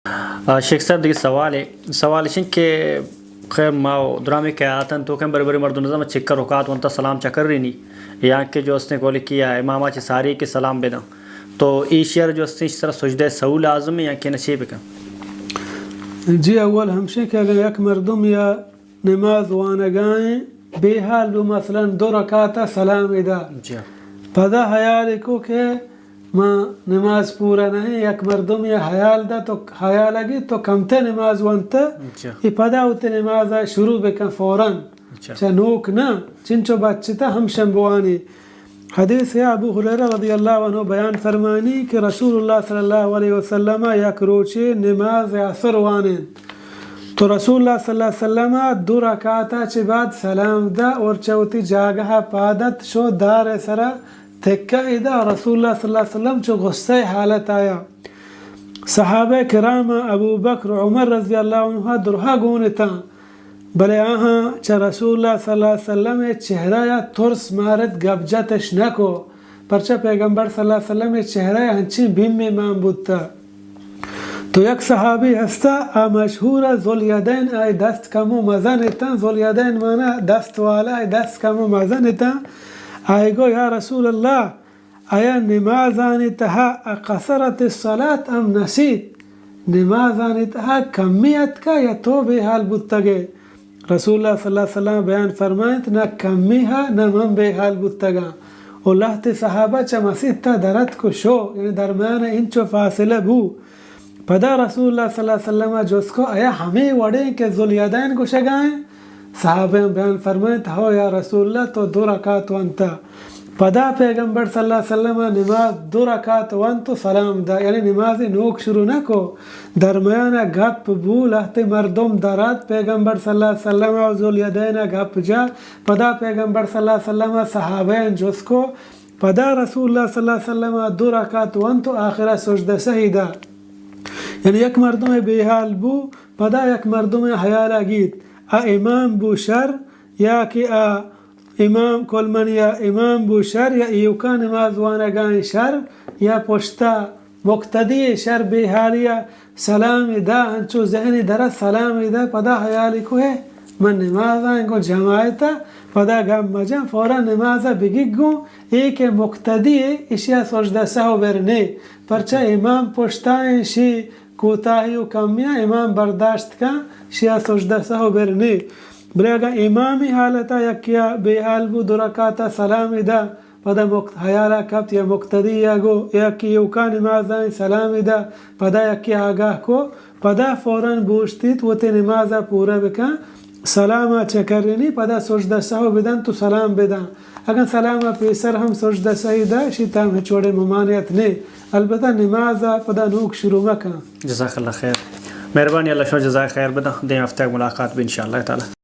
آ، شیخ صاحب، دگہ سوالے، سوال اش انت کہ خیر، ما و درامی کہ آتن تو کہ برے برے مردم نظام چکر رکعت ونتا سلام چکر رینی، یا کہ جو استیں کولی کیا اماما چہ ساری کہ سلام بدن، تو ایشی ء جو استیں ایشی سرا سجدہ سہو لازم یا کہ نشے بکن؟ جی، اول ہمشے کہ اگر یک مردم یا نماز وانگائیں، بے حال بو، مثلاً دو رکعت سلام ادا۔ جی۔ پدا حیال کو کہ ما نماز پورا نہیں، یک مردم یا حیال دا تو حیال اگی تو کمتے نماز وانتا، جی۔ ای پدا ہوتے نماز شروع بکن فوراً۔ جی۔ چا نوک نہ، چنچو بچتا ہم شمبوانی۔ حدیث ہے، ابو ہریرہ رضی اللہ عنہ بیان فرمانی کہ رسول اللہ صلی اللہ علیہ وسلم یک روچے نماز عصر وانین تو رسول اللہ صلی اللہ علیہ وسلم دو رکعتا چہ بعد سلام دا اور چہ وتی جاگہ پادت شو دار سرا تکہ ادا۔ رسول اللہ صلی اللہ علیہ وسلم چو غصہ حالت آیا۔ صحابہ کرام ابو بکر عمر رضی اللہ عنہ درہا گون اتاں، بلے آہاں چہ رسول اللہ صلی اللہ علیہ وسلم ء چہرہ ء ترس مارت، گپ جتش نہ کو، پرچہ پیغمبر صلی اللہ علیہ وسلم ء چہرہ ء ہنچیں بیمے مان بوتا۔ تو یک صحابی ہستا، آ مشہور ذوالیدین، آئی دست کمو مزن اتاں، ذوالیدین مانا دست والا، آئی دست کمو مزن اتاں۔ آئی گو، یا رسول اللہ، آیا نمازانی تہا اقصرت الصلاة ام نسیت؟ نمازانی تہا کمی اتکا یا تو بے حال بوتگے؟ رسول اللہ صلی اللہ علیہ وسلم بیان فرمائنت، نہ کمی ہا نہ من بے حال بوتگاں۔ و لہتے صحابہ چہ مسیت تا درت کو شو، یعنی درمیان انچو فاصلہ بو۔ پدا رسول اللہ صلی اللہ علیہ وسلم جست کو، آیا ہمے وڑیں کہ ذوالیدین گوشگائیں؟ صحابہ بیان فرمائنت، ہو یا رسول اللہ، تو دو رکعت وانتا۔ پدا پیغمبر صلی اللہ علیہ وسلم نماز دو رکعت وانت و سلام دا، یعنی نماز نوک شروع نہ کو۔ درمیان گپ بو، لہتے مردم درات، پیغمبر صلی اللہ علیہ وسلم و ذوالیدین گپ جا۔ پدا پیغمبر صلی اللہ علیہ وسلم صحابہ جست کو، پدا رسول اللہ صلی اللہ علیہ وسلم دو رکعت وانت و آخرہ سجدہ سہی دا۔ یعنی یک مردم بے حال بو، پدا یک مردم حیال گیت، آ امام بو شر، یا کہ آ امام کلمنی یا امام بو شر، یا ایوکا نماز وانگائیں شر، یا پشتا مقتدی شر، بے حالی سلام دا، انچو ذہنی درا سلام دا، پدا حیالی کو ہے من نماز آئیں گو جماعت، پدا گم مجن، فوراً نماز بگی گو، اے کہ مقتدی اشیا سجدہ سہو بر نے، پرچہ امام پشتا ہیں، شی کوتاہی و کمیا امام برداشت کن، شیا سجدہ سہو بر نے۔ بلے اگاں امامی حالتا یکیا بے حال بو، دو رکعتا سلام دا، پدا مقت-، حیالا کپت یا مقتدی یا گو، یا کہ ایوکا نماز آئیں سلام دا، پدا یکے آگاہ کو، پدا فوراً بوشتیت وتی نمازا پورا بکن، سلاما چکرینی، پدا سجدہ سہو بدن تو سلام بدن۔ اگاں سلاما پیسر ہم سجدہ سہی دا، اشی تام ہچ وڑے ممانعت نے، البتہ نمازا پدا نوک شروع مکن۔ جزاک اللہ خیر۔ مہربانی، اللہ شما جزائے خیر بدن۔ دیم ہفتہ ملاقات بی انشاءاللہ تعالی۔